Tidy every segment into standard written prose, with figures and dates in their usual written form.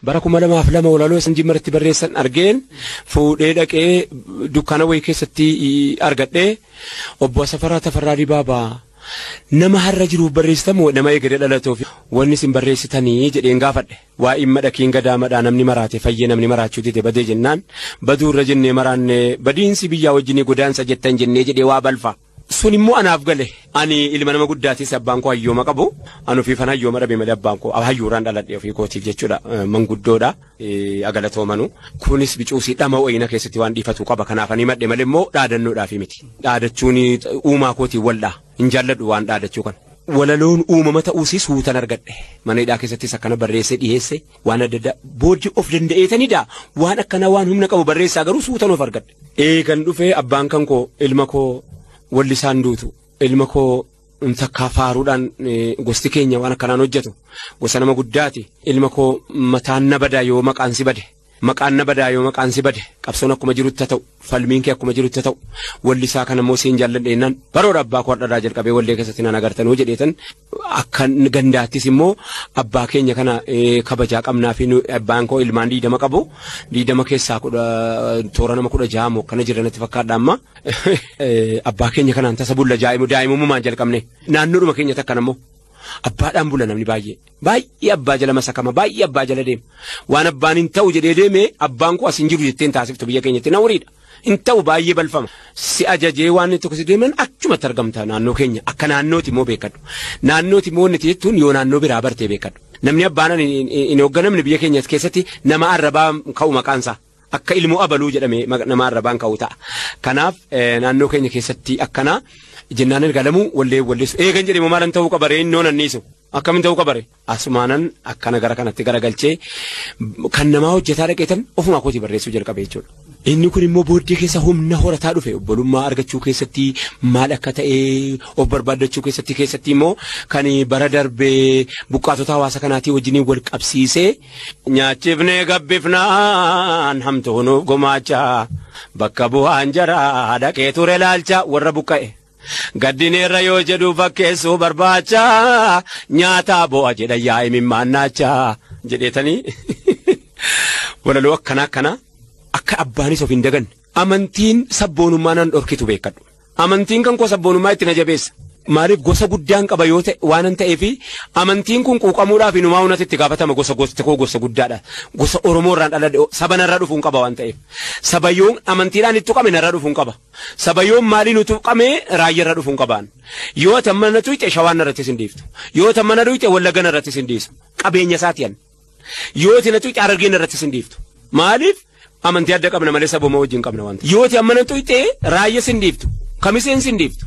Bara 2002 walaloo isin Jimmaratti barreessan argeen fuudhee dhaqee dukkaana wayii keessatti argadhee obbo Safaraa Tafarraa Dibaabaa nama har'a jiruuf barreessitamoo nama eegalee dhalatuuf wanni isin barreessitanii jedheen gaafadhe. Waa'ee madhakiin gadaamadhaa namni maraate fayyee namni maraachuu dide badee jennaan baduurra jennee maraanne badiinsi biyyaa wajjinii godaansa jettan jennee jedhee waa balfa. Sun immoo anaaf gale ani ilma nama guddaatis abbaan koo hayyooma qabu ani ofiifan hayyooma dhabe malee abbaan koo hayyuuraan dhaladhe ofii kootiif jechuudha manguddoodha agalatoomanu kunis bicuusii dhama wayina keessatti waan dhiifatu qaba kanaaf ani madhe malee immoo dhaadannoodhaaf miti dhaadachuun uumaa kootiin waldhaa hin jaalladhu waan dhaadachuu kana. Walaloon uumama ta'uusi suutan argadhe mana hidhaa keessattis akkana barreessee dhiyeesse waan adda addaa booddee of danda'eetanidha waan akkanaa waan humna qabu barreessaa garuu suutan of argadhe. Eegan dhufee abbaan kan koo ilma koo wallisaan duutu ilma koo takkaa faaruudhaan gosti keenya waan akkanaan hojjetu gosa nama guddaati ilma koo mataan na badaa yoo maqaan si bade maqaan na badaa yoo maqaan si bade qabsoon akkuma jirutti ta'u falmiin kee akkuma jirutti ta'u wallisaa kana immoo siin jaalladheennaan baroota abbaa koo har'arraa jalqabee wallee keessatti naan agartanuu jedheetan akka gandaattis immoo abbaa keenya kana kabajaa qabnaa fi abbaan koo ilmaan 20 qabu 20 keessaa toora nama 16 moo akkana jiranatti fakkaadha amma abbaa keenya kanaan tasa bulla daa'imummaan jalqabne naannoodhuma keenya takkan ammoo abbaadhaan bula namni baay'ee baay'ee abbaa jala masakama baay'ee abbaa jala deema waan abbaan hin ta'u jedhee deeme abbaan koo as hin jiru jetteen taasiftu biyya keenyatti na horiidha hin ta'u baay'ee balfama si ajajee waan inni tokko si deeman achumatti argamta naannoo keenya akka naannooti immoo beekadhu naannooti immoo inni jettuun yoo naannoo biraa bartee beekadhu namni abbaan hin hoogganamne biyya keenya keessatti nama arrabaa ka'u maqaansaa akka ilmoo abaluu jedhame nama arrabaan ka'u ta'a kanaaf naannoo keenya keessatti akkanaa jennaan erga lamuu wallee walleessu eegan jedhee maalan ta'uu qabare innoo nanniisu akkamiin ta'uu qabare asumaanan akkana gara kanatti garagalchee kan namaa hojjetaa dhaqeetan ofumaa kootii barreessuu jalqabe jechuudha. Inni kun immoo booddee keessa humna horataa dhufe obbolummaa argachuu keessatti maal akka ta'e of barbaaddachuu keessatti immoo kan bara darbee buqqaatota hawaasa kanaatii wajjiniin wal qabsiisee nyaachifnee gabbifnaan hamtuunuuf gumaacha bakka bu'aan jaraa dhaqee ture laalcha warra buqqa'e. Gaddineerra yoo jedhu fakkeessuu barbaacha nyaataa bo'a jedha yaa'e mimmaannaacha jedheetanii walaloo akkana akkana akka abbaanis of hin daganne amantiin sabboonummaa nan dhorkitu beekadhu amantiin kan koo sabboonummaa itti na jabeessa maaliif gosa guddaan qaba yoo ta'e waan ta'eef amantiin kun quuqamuudhaaf inumaa hunatti itti gaafatama gosa gosti koo gosa guddaadha gosa Oromoo irraan dhaladhe saba narra dhufuun qaba waan ta'eef saba yoon amantiidhaan itti tuqame narra dhufuun qaba saba yoon maaliin tuqame raayyaa irra dhufuun qabaan yoo tamma na tuyxe shawaan narratti sin dhiiftu yoo tamma na tuyxe wallagga narratti sin dhiisu qabeenya isaati yan yoo ti na tuyxe harargee narratti sin dhiiftu maaliif amantii adda qabna malee saboma wajjin qabna waan ta'eef yoo ti amma na tuyxe raayyaa sin dhiiftu kamiseen sin dhiiftu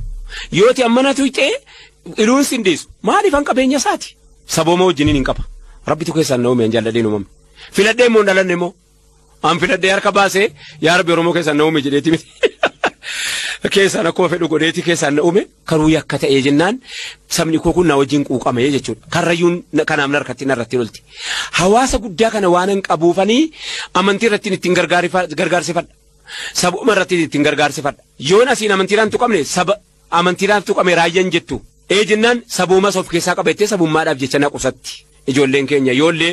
yoo ti amma na tuyxe iluun sin dhiisu maaliif an qabeenya isaati saboma wajjiniin hin qaba rabbitu keessaan na uume an jaalladheen uumamne filadhee immoo hin dhalanne immoo an filadhee harka baasee yaa rabbi Oromoo keessaan na uume jedheeti miti keessaan akkuma fedhu godheeti keessaan na uume karuu yakka ta'ee jennaan sabni koo kun na wajjin quuqame jechuudha karrayyuun kanaaf narkatti narratti lolti hawaasa guddaa kana waan hin qabuufanii amantii irratti ittiin gargaarsifadha sabuma irratti ittiin gargaarsifadha yoon asiin amantiidhaan tuqamne saba amantiidhaan tuqame raayyaan jettu ee jennaan sabuumas of keessaa qabattee sabummaadhaaf jecha na qusatti ijoolleen keenya yoollee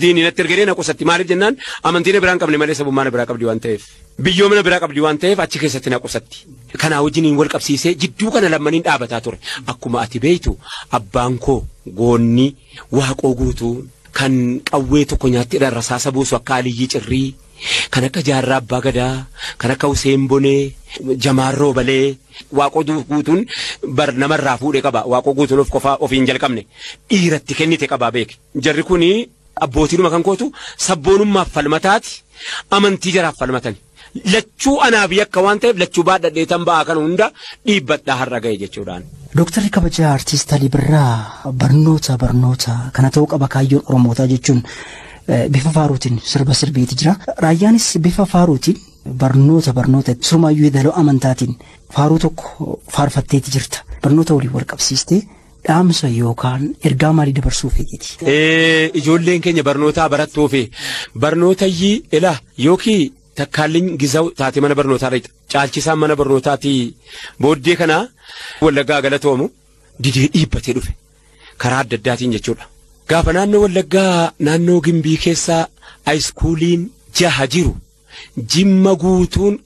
diinii natti ergee na qusatti maaliif jennaan amantii na biraan qabne malee sabummaa na biraa qabdi waan ta'eef biyyoomna biraa qabdi waan ta'eef achi keessatti na qusatti kanaa wajjiniin wal qabsiisee jidduu kana lammaniin dhaabataa ture akkuma ati beektu abbaan koo goonni waaqoo guutuu kan qawwee tokko nyaatti rasaasa buusu akka Aliyyii Cirrii kan akka Jaarraa Abbaa Gadaa kan akka Huseen Bonee Jamaarroo Balee waaqoo guutuun bar namarraa fuudhee qaba waaqoo guutuun of qofaa ofiin jalqabne dhiiratti kennite qabaa beeke jarri kuni abbootiinuma kan kootu sabboonummaaf falmataati amantii jaraaf falmatani lachuu anaaf yakka waan ta'eef lachuu baadhadhee tan ba'aa kan hunda dhiibbadhaa har'a ga'e jechuudhaan. Dooktarri kabajaa Artiist Alii Birraa barnoota kana ta'uu qaba kaayyoon Oromootaa jechuun bifa faaruutiin sirba sirbeeti jira. Raayyaanis bifa faaruutiin barnoota surmaayyuu yeedaloo amantaatiin faaruu tokko faarfatteeti jirta. Barnoota waliin wal qabsiistee dhaamsa yookaan ergaa maalii dabarsuu feeteeti? Ijoolleen keenya barnootaa barattuu fi barnootayyii ilaa yookiin takkaalliin gizaw taate mana barnootaa dha caalchisaan mana barnootaatii booddee kana wallaggaa galatoomu didee dhiibbatee dhufe karaa adda addaatiin jechuudha. Gaafa naannoo Wallaggaa naannoo Gimbii keessa haayiskuuliin 6 jiru Jimma guutuun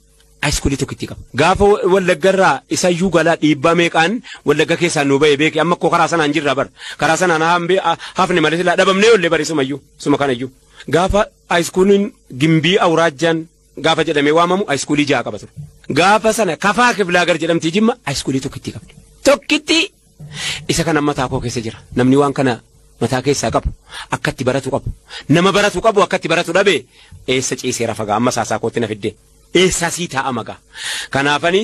haayiskuulii tokkitti qaba. Gaafa Wallaggarraa isayyuu galaa dhiibbaa meeqaan Wallagga keessaa nu ba'e beeke amma koo karaa sanaan jirra bara. Karaa sanaan hafne malee silaa dhabamnee ollee bari sumayyuu suma kanayyuu. Gaafa haayiskuuliin Gimbii awuraajjaan gaafa jedhamee waamamu haayiskuulii 6 qaba ture. Gaafa sana Kafaa Kiflaagar jedhamtii Jimma haayiskuulii tokkitti qabdi. Tokkitti isa kana mataa koo keessa jira. Namni waan kana mataa keessaa qabu akkatti baratu qabu. Nama baratu qabu akkatti baratu dhabe eessa ciisee rafagaa amma saasaa kootti na fidde. Eessaa sii taa'a magaa. Kanaafani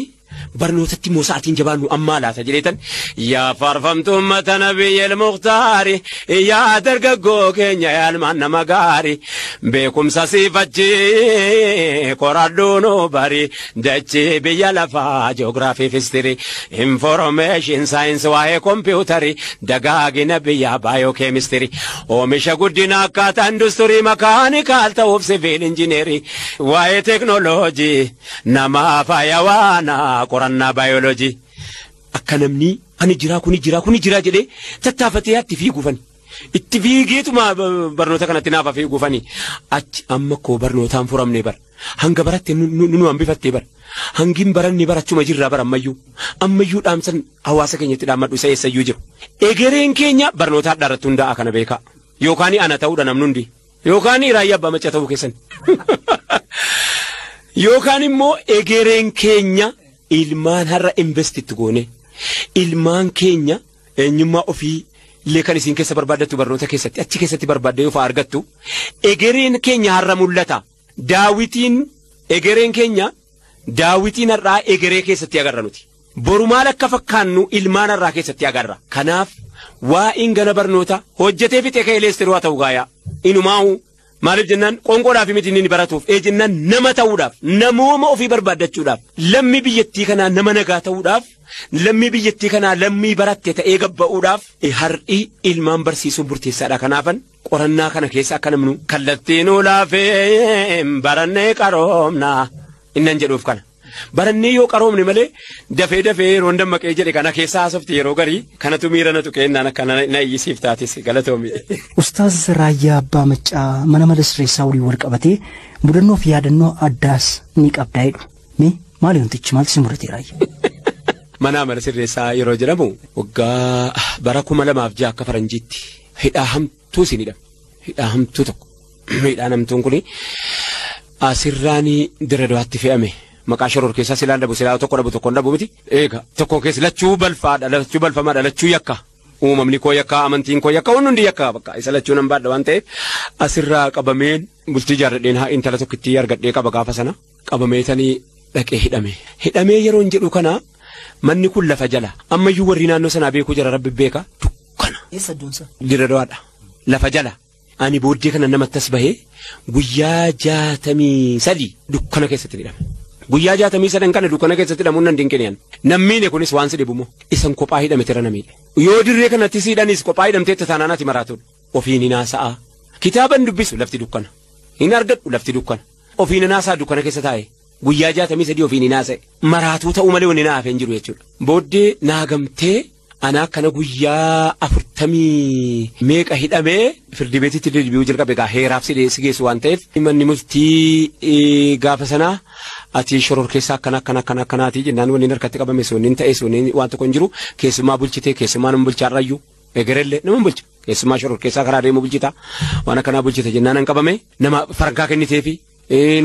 barnootatti immoo sa'aatiin jabaannu ammaa laata jedheetan yaa faarfamtu ummata nabiyyeel mukhtaari yaa dargaggoo keenya yaa ilmaan nama gaari beekumsa siifachi qoradhuu nu bari dachee biyya lafaa ji'oogiraafii fistirii informeeshin saayinsii waa'ee kompiitarii dagaagina biyyaa baayookeemistirii oomisha guddina akkaataa industirii makaanikaal ta'uuf siviil injineerii waa'ee teeknooloojii nama faayawaana qorannaa baayoloojii. Akka namni ani jiraa kuni jiraa kuni jiraa jedhee tattaafatee itti fiiguufani. Itti fiigeetuma barnoota kanatti naafa fiiguufani. Achi amma koo barnootaan furamne bara. Hanga baratte nu hambifattee bara. Hangin baranne barachuma jirraa bara ammayyuu. Ammayyuu dhaamsan hawaasa keenyatti dhaammadhu isa eessayyuu jiru. Egereen keenya barnoota adda irratti hundaa'a kana beekaa. Yookaan ana ta'uudha namni hundi. Yookaan Raayyaa Abbaa Macaa ta'uu keessan. Yookaan immoo egereen keenya ilmaan har'a investitti goone ilmaan keenya eenyummaa ofii illee kan isin keessa barbaaddattu barnoota keessatti achi keessatti barbaadde yoo fa'a argattu egereen keenya har'a mul'ata. Daawitiin egereen keenya daawitiin har'aa egeree keessatti agarra nuti. Boru maal akka fakkaannu ilmaan har'aa keessatti agarra. Kanaaf waa'een gana barnoota hojjetee fixee ka'ee leestiruu haa ta'u gaayaa inumaahu. Maaliif jennaan qoonqoodhaaf miti inni baratuuf jennaan nama ta'uudhaaf namooma ofii barbaaddachuudhaaf lammii biyyattii kanaa nama nagaa ta'uudhaaf lammii biyyattii kanaa lammii baratte ta'ee gabba'uudhaaf har'i ilmaan barsiisuun murteessaadha. Kanaafan qorannaa kana keessa akka namnu kallattiin ulaafee barannee qaroomna innan jedhuuf kana. Barannee yoo qaroomne malee dafee dafee yeroo dammaqee jedhe kana keessa haasofti yeroo garii kanatu miira na tuqeennaan akka na iyyisiif taatis galatoomi. Ustaaz Raayyaa Abbaa Macaa mana mala sirreessaa waliin wal qabatee mudannoo fi yaadannoo addaas ni qabdaa jedhu. Mee maali wantichi maaltu si mudate Raayyaa? Mana mala sirreessaa yeroo jedhamu waggaa bara 2006 akka faranjiitti hidhaa hamtuu isin hidhame. Hidhaa hamtuu tokko. Hidhaan hamtuun kuni asirraanii Diradawaatti fe'ame. Maqaa shoror keessaa silaan dhabu silaa tokko dhabu tokkoon dhabu miti. Eega tokko keessa lachuu balfaadha lachuu balfamaadha lachuu yakka. Uumamni koo yakka amantiin koo yakka hundi yakka bakka isa lachuu nan baadha waan ta'eef asirraa qabameen bultii jaarradheen haa intala tokkittii argadhee qaba gaafa sana qabameetanii dhaqee hidhame. Hidhamee yeroo hin jedhu kana manni kun lafa jala ammayyuu warri naannoo sanaa beekuu jara rabbi beeka dukkana. Eessa iddoonsa? Diradawaadha lafa jala. Ani booddee kana namattas bahee guyyaa 63 dukkana keessatti hidhame. Guyyaa 63 kana dukkana keessatti hidhamuun nan dinqineen. Nammiine kunis waan si dhibumoo isan kophaa hidhame tira namiidhe. Yoo dirree kanatti si hidhanis kophaa hidhamteetta taanaan ati maraatudha. Ofiin hin haasa'a. Kitaaban dubbisu lafti dukkana. Hin argadhu lafti dukkana. Ofiin hin haasa'a dukkana keessa taa'e. Guyyaa 63 ofiin hin haasa'e. Maraatuu ta'uu malee wanni na hafee hin jiru jechuudha. Booddee naagamtee ana akkana guyyaa 40 meeqa hidhamee firdi beetitti deebi'uu jalqabe egaa heeraaf si geessu waan ta'eef manni murtii gaafa sanaa ati shoror keessaa akkana akkana akkana akkanaati jennaan wanni harkatti qabame sun ta'e sun waan tokko hin jiru keessumaa bulchitee keessumaa nama bulchaarrayyuu egerellee nama bulcha keessumaa shoror keessaa karaa deemu bulchita waan akkanaa bulchite jennaan nan qabame nama fargaa kenniteefi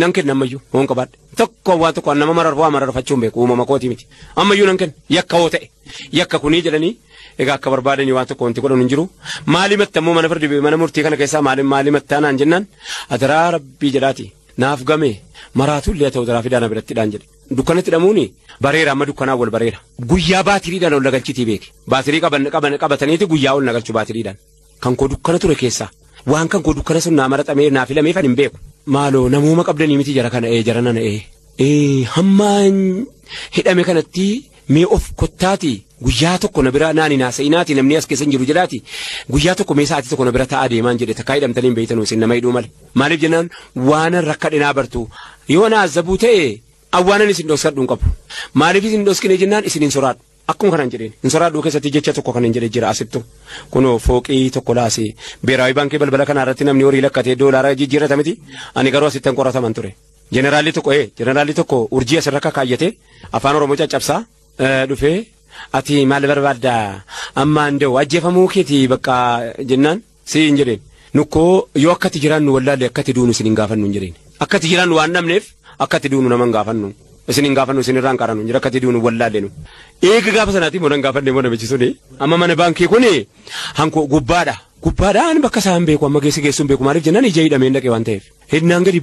nan kenna ammayyuu hoon qabaadhe tokko waan tokko nama mararfaa mararfachuun beeku uumama kooti miti ammayyuu nan kenna yakka hoo ta'e yakka kunii jedhanii egaa akka barbaadanii waan tokko wanti godhan hin jiru maalimatta immoo mana firdi mana murtii kana keessaa maalimattaa naan jennaan adaraa rabbii jedhaati naaf game maraatu illee ta'u daraa fidaana biratti dhaan jedhe dukkanatti hidhamuuni bareera amma dukkanaa wal bareera guyyaa baatiriidhaan ol nagalchitii beeke baatirii qabataniiti guyyaa ol nagalchu baatiriidhaan kan koo dukkana ture keessaa waan kan koo dukkana sun naa maraxamee naa filamee fan hin beeku. Maaloo namooma qabdanii miti jara kana jara nana hammaan hidhame kanatti mee of kottaati guyyaa tokko na bira naani naasa'inaati namni as keessa hin jiru jedhaati guyyaa tokko mee sa'aatii tokko na bira taa'aa deemaan jedhe takkaa hidhamtanii hin beeytanuu isin nama hidhuu male maaliif jennaan waanan rakkadhe naa bartu yoo na azabuu ta'e awwaanan isin dhoskadhu hin qabu maaliif isin dhoskine jennaan isin hin soraadhu Akkuma kanaan jedheen hin soraadhuu keessatti jecha tokko kan hin jedhe jira asittu kunoo fooqii tokko laasee beeraawi baankii balbala kanaa irratti namni horii lakkatee doolaara jijjiirrata miti ani garuu asitti hin qorataman ture. Jeneraalli tokko urjii asirra kaayyate afaan Oromoo caccabsaa dhufee ati maal barbaadda ammaan da'u ajjeefamuu keeti bakka jennaan si hin jedheen nukkoo yoo akkatti jiraannu wallaalle akkatti duunu isin hin gaafannu hin jedheen akkatti jiraannu waan dhabneef akkatti duunu nama hin gaafannu. Isin hin gaafannu isin irraan qarannu jira akkatti duunu wallaalle nu. Eega gaafa sanaatii moo nan gaafanne moo namichi suni amma mana baankii kuni hankoo gubbaadha. Gubbaadhaan bakka isaan beeku amma geessi geessuun beeku maaliif jennaan ija hidhameen dhaqee waan ta'eef. Hinnaan gadi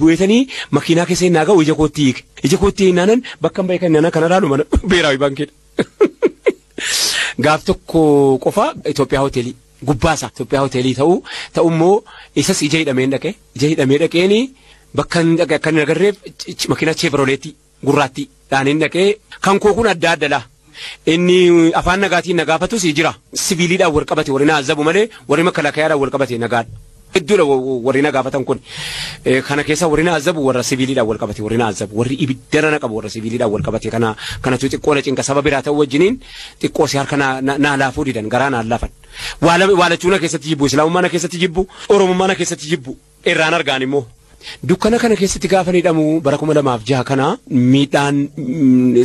bu'eetanii makiinaa keessa hinnaa ga'u ija kootti hiike. Ija kootti hinnaanan bakka hin beekan hinnaanan kana laalu mana beeraawi baankiidha. Gaaf tokko qofa Itoophiyaa hoteelii gubbaasa Itoophiyaa hoteelii ta'ummoo isas ija hidhameen dhaqee ija hidhamee dhaqeeni bakka kan hin agarreef makiinaa cheeveroleetii gurraattii dhaaniin dhaqee kan koo kun adda adda laa. Inni afaan nagaatiin nagaafatus jira. Siviiliidhaan wal qabate warri naazabu malee warri makalakayaadhaan wal qabate nagaadha. Hedduudha warri nagaafatan kun. Kana keessa warri naazabu warra siviiliidhaan wal qabate warri naazabu warri ibiddara na qabu warra siviiliidhaan wal qabate kana kanatu xiqqoo na cinqa saba biraa ta'uu wajjiniin xiqqoo si harka naa laafuu didan garaa naan laafan. Waalachuu na keessatti jibbu Islaamummaa na keessatti jibbu Oromummaa na keessatti jibbu irraan argaan immoo. Dukkana kana keessatti gaafa hidhamu bara 2006 kana miidhaan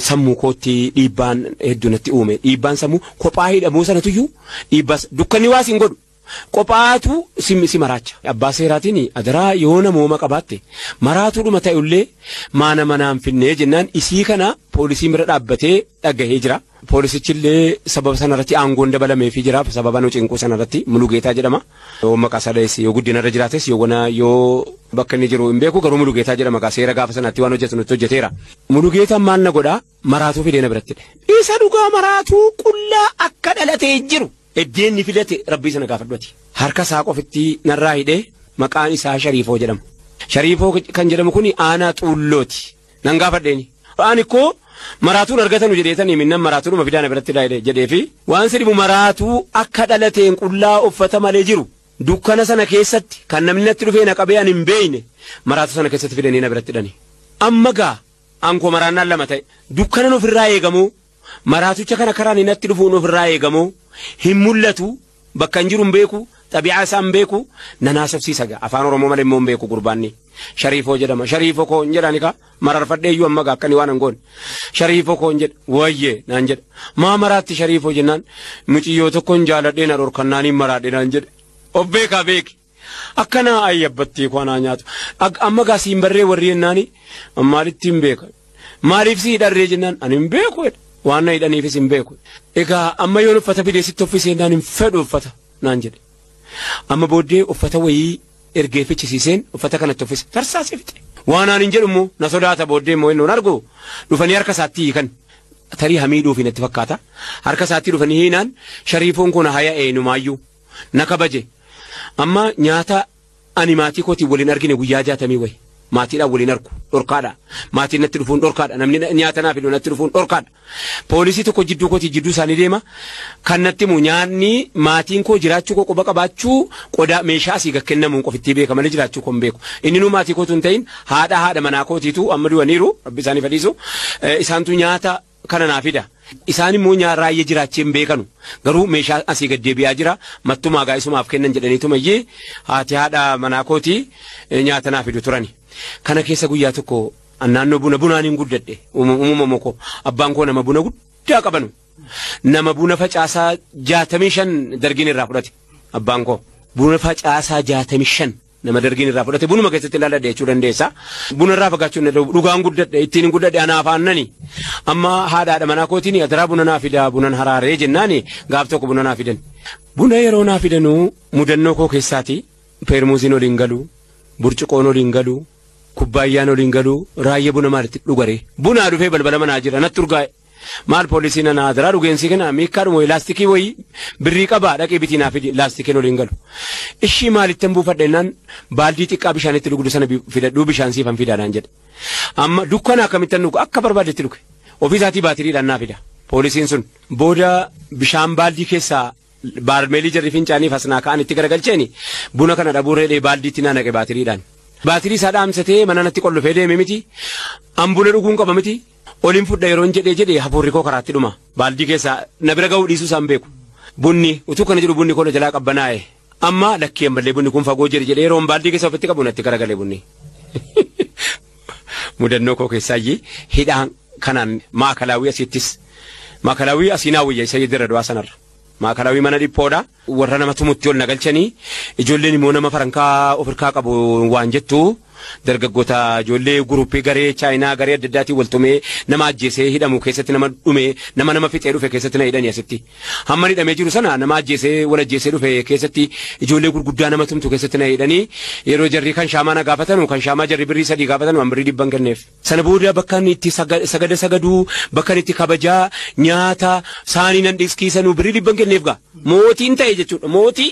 sammuu kootti dhiibbaan hedduu natti uume. Dhiibbaan sammuu kophaa hidhamuu sanatuyyuu dhiibbaas dukkanni waas hin godhu. Kophaatu si maraacha. Abbaa seeraatiin adaraa yoo namooma qabaatte maraatuudhuma ta'ullee maana manaan finnee jennaan isii kana poolisiin bira dhaabbatee dhagahee jira. Poolisichillee sababa sanarratti aangoon dabalameefii jira. Sababa nu cinquu sanarratti Mulugeetaa jedhama. Yoo maqaa isaa dhahes yoo guddinarra jiraates yoo bakka inni jiru hin beeku garuu Mulugeetaa jedhama. Maqaa seera gaafa sanaatti waan hojjetu nutti hojjeteera. Mulugeetaan maal na godhaa maraatuu fidee na biratti hidhe. Isa dhugaa maraatuu qullaa akka dhalatee jiru. Eddeen ni filate rabbii sana gaafadhuati. Harka isaa qofitti narraa hidhee maqaan isaa Shariifoo jedhama. Shariifoo kan jedhamu kun aanaa xuullooti. Nan gaafadheeni. Ani koo maraatuun argatanu jedheetanii minnan maraatuudhuma fidaana biratti jedhee fi waan sirbu maraatuu akka dhalateen qullaa uffata malee jiru dukkana sana keessatti kan namni natti dhufee na qabee ani hin beekne maraatuu sana keessatti fidanii na biratti hidhani. Amma gaa ankoo maraannaan lama ta'e dukkanan ofirraa eegamoo maraatucha kana karaan natti dhufuun ofirraa eegamoo hin mul'atu bakka hin jiru hin beeku xabi'aa isaa hin beeku nanaasofsiisa gaa afaan Oromoo malee immoo hin beeku gurbaanni. Shariifoo jedhama. Shariifoo koo hin jedhani kaa mararfadhee iyyuu amma gaa akkanii waan hin goone. Shariifoo koo hin jedha wayyee naan jedha. Maa maraatti Shariifoo jennaan muciyyoo tokko hin jaaladhee na dhorkannaan hin maraadhe naan jedhe. Of beekaa beeki. Akkanaa ayyabbattii koo anaa nyaatu. Amma gaa siin barree warri jennaani maalitti hin beeka. Maaliif si hidharree jennaan ani hin beeku jedha. Waan na hidhaniifis hin beeku. Egaa amma yoon uffata fidee sitti uffisee naan hin fedhu uffata naan jedhe. Amma booddee uffata wayii ergee fichisiiseen uffata kanatti uffise tarsaasee fixe. Waan aan hin jedhu immoo na sodaata booddee immoo inni argu dhufanii harka isaatti hiikan. Tarii hamiidhuufi natti fakkaata. Harka isaatti dhufanii hiinaan Shariifoon kun haya eenyumaayyuu na kabaje. Amma nyaata ani maatii kootiin waliin argine guyyaa 60 wayi. Maatiidhaan waliin argu dhorkaadha. Maatiin natti dhufuun dhorkaadha. Namni nyaata naaf fidu natti dhufuun dhorkaadha. Poolisii tokko jidduu kootii jidduu isaanii deema. Kan natti himu nyaanni maatiin koo jiraachuu koo quba qabaachuu qodaa meeshaa asii gad kennamuun qofittii beeka malee jiraachuu koo hin beeku. Inni nuu maatii kootu hin ta'in haadha manaa kootiitu amma du'aniiru rabbi isaanii fadhiisu. Isaantu nyaata kana naa fida. Isaan immoo raayyee jiraachee hin beekanu. Garuu meeshaa asii gad deebi'aa jira. Mattumaa gaa isumaaf kennan jedhaniitu mayyee haati haadha manaa kootii nyaata naa fidu turani. Kana keessa guyyaa tokko naannoo bunaan hin guddadhe uumama koo abbaan koo nama buna guddaa qabanu nama buna facaasaa 65 dargiin irraa fudhate abbaan koo buna facaasaa 65 nama dargiin irraa fudhate bunuma keessatti ilaaladhe jechuu dandeessa. Buna irraa fagaachuun dhugaan guddadhe ittiin hin guddadhe anaaf aannani amma haadha manaa kootiin adaraa buna naa fidaa bunan haraaree jennaani gaaf tokko buna naa fidan. Buna yeroo naa fidanuu mudannoo koo keessaati peermuuziin oliin galu burcuqoon oliin galu kubbaayyaan oliin galu raayya buna maalitti dhugaree bunaa dhufee balbala manaa jira natti urgaa'e maal poolisiin ana adaraa dhugeensi kana miikkaadhuma laastikii wayii birrii qabaa dhaqee bitii naa fidi laastikiin oliin galu ishii maalitti hin buufadhe jennaan baaldii xiqqaa bishaanitti dhugdu sana fidadhuu bishaan siifan fidaadhaan jedhe amma dukkana akkamittan dhugu akka barbaadetti dhuge ofiisaatii baatiriidhaan naa fida poolisiin sun booda bishaan baaldii keessaa baarmeelii jarri fincaaniif asnaa ka'an itti garagalcheeni buna kana dhabuu reedhee baaldiitti naa naqe baatiriidhaan. Baatirii isaa dhaamsatee mana natti qollofee deeme miti. An buna dhuguun qaba miti. Oliin fudha yeroon jedhee jedhee hafuurri koo karaatti dhuma. Baaldii keessaa na bira ga'uu dhiisuu isaan beeku. Bunni utuu kana jedhu bunni koo na jalaa qabbanaa'e. Amma lakkii ammallee bunni kun fagoo jira jedhee yeroon baaldii keessa ofitti qabu natti garagalee bunni. Mudannoo koo keessaayyee hidhaan kanaan maakalaawii asiittis maakalaawii asii naawwiyya isa dirra du'aa sanarra. Maakalaawii mana dhiphoodha. Warra nama tumutti ol nagalchanii ijoolleen immoo nama farankaa ofirkaa qabu waan jettu dargaggoota ijoollee guruppii garee chaayinaa garee adda addaatiin waltumee nama ajjeesee hidhamu keessatti nama dhume nama nama fixee dhufe keessatti na hidhani asitti. Hamma hidhamee jiru sana nama ajjeesee wal ajjeesee dhufe keessatti ijoollee gurguddaa nama tumtu keessatti na hidhanii yeroo jarri kan shaamaa na gaafatanu kan shaamaa jarri birrii 3 gaafatanu an birrii 100 kenneef. Sana booda bakka inni itti sagada sagaduu bakka inni itti kabajaa nyaata saanii nan dhiskiisanuu birrii 100 kenneef gaa mootiin ta'e jechuudha mootii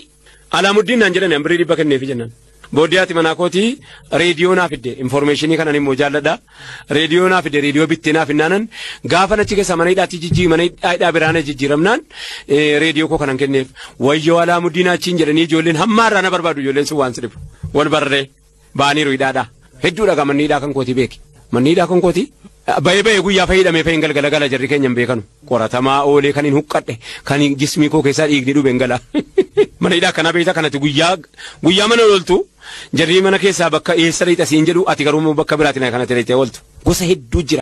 Alaamuddin naan jedhani an birrii 100 kenneef jennaan. Booddee ati manaa kootii reediyoo naaf fidde informeeshinii kanan immoo jaalladha. Reediyoo naaf fidde reediyoo bittee naaf hinnaanan gaafa achi keessa mana hidhaatti jijjii mana hidhaa biraana jijjiiramnaan reediyoo koo kanan kenneef wayyoo Alaamuddin achiin jedhanii ijoolleen hamma irraa na barbaadu ijoolleen sun waan si dhibu. Wal barree baaniiru hidhaadha. Hedduudha gaa manni hidhaa kan kootii beeki. Manni hidhaa kan kootii Bayee bayee guyyaa fayyadamee fayin galgala gala jarri keenya hin beekanu. Qoratamaa oolee kan hin huqqadhe kan jismii koo keessaa dhiigni dhube hin gala. Mana hidhaa akkanaa beektaa kanatti guyyaa guyyaa mana ooltu jarri mana keessaa bakka eessa dheeyxa siin jedhu ati garuu bakka biraatiin kanatti dheeyxee ooltu. Gosa hedduu jira.